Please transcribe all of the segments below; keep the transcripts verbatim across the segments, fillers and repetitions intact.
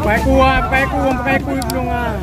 Pakai kuah, pakai kuah, pakai kuah belum ah.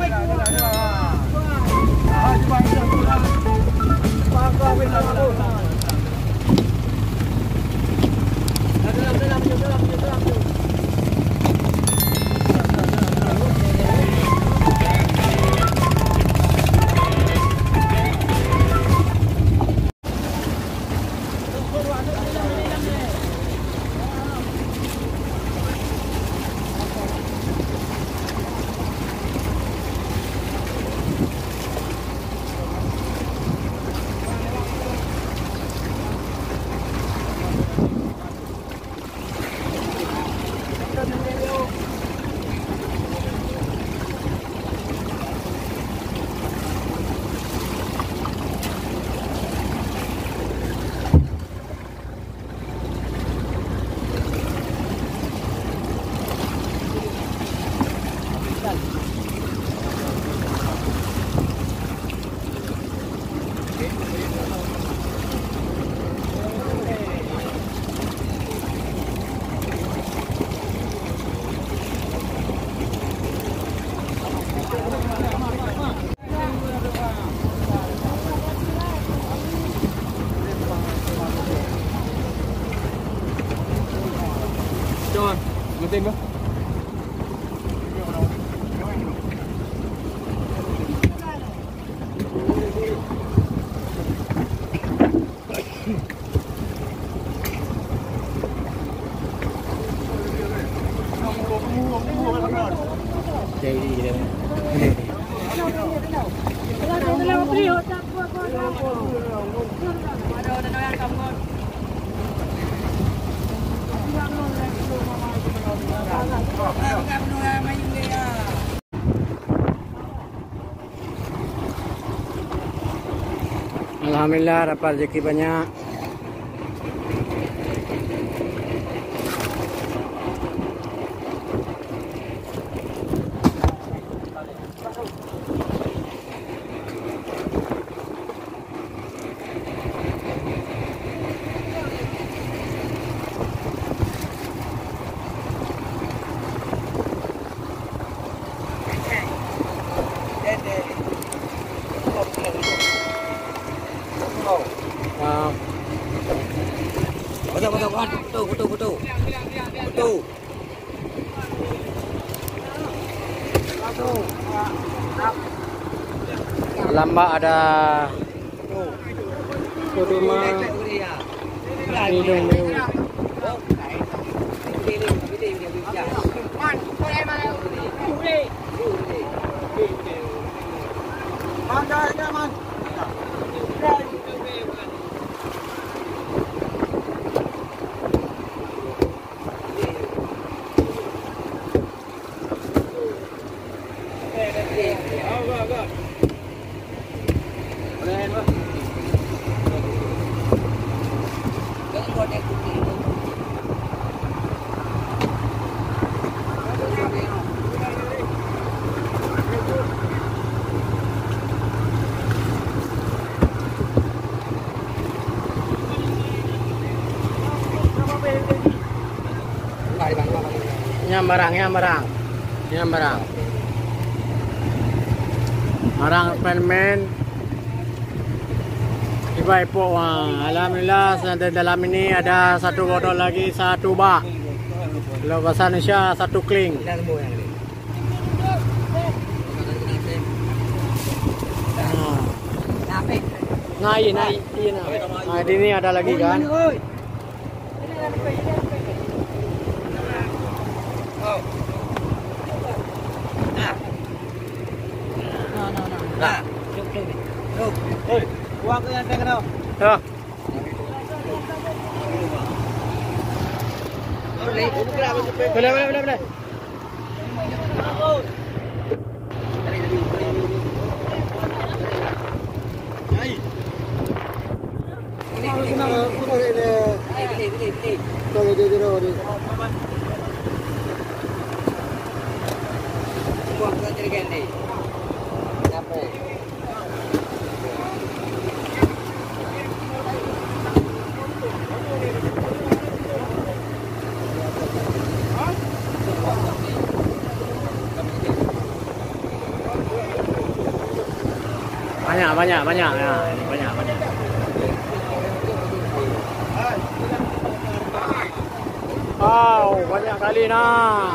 Cok, mesin tu. Alhamdulillah, dapat rezeki banyak. Ah. Betul, betul, betul. Betul, betul, betul. Betul. Lambak ada. Kudu ma. Hidung meu. Nyan barang, nyan barang. Nyan barang. Barang Spiderman. Tiba ipok wang. Alhamdulillah, dalam ini ada satu botol lagi, satu bak. Kalau bahasa Indonesia, satu kling. Nah, iya, nah, iya, nah. Nah, di ini ada lagi kan. Ya. Boleh, boleh, boleh, boleh. Banyak, banyak, banyak. Ya, ini banyak, banyak. Wow, banyak kali nah.